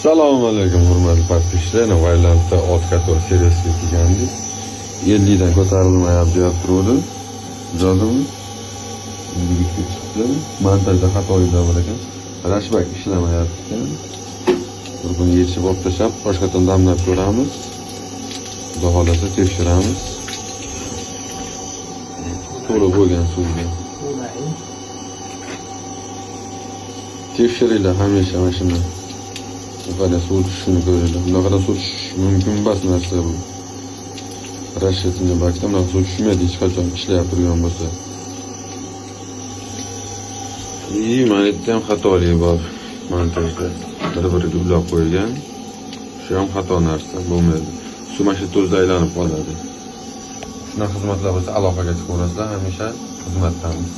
Assalomu alaykum, hurmatli подписчиlar. Vaylantda ot kator servisga kelgandik. 50 dan ko'tarilmayapti deb turuvdi. Tuzaldimi? 53 ga chiqdi. Montajda xatoliklar bor ekan. Рашбак ishlamayapti ekan. Bir buni yechib olib tashlab, boshqatdan damlab ko'ramiz. Xudo xohlasa, tekshiramiz. To'la bo'lgan suvga. Tekshiringlar hamisha mana shuni. Bunaqada suv tushishini ko'ringlar. Bunaqada suv tushishi mumkin emas narsa bu. Расширительный bakda bunaqa suv tushmaydi hech qachon, ishlab turgan bo'lsa. И mana yerda ham xatolik bor montajda. Bir-biriga ulab qo'ygan. Shu ham xato narsa, bo'lmaydi. Suv mana shu yerda aylanib qoladi. Shunaqa xizmatlar bo'lsa, aloqaga chiqaverasizlar, hamisha xizmatdamiz.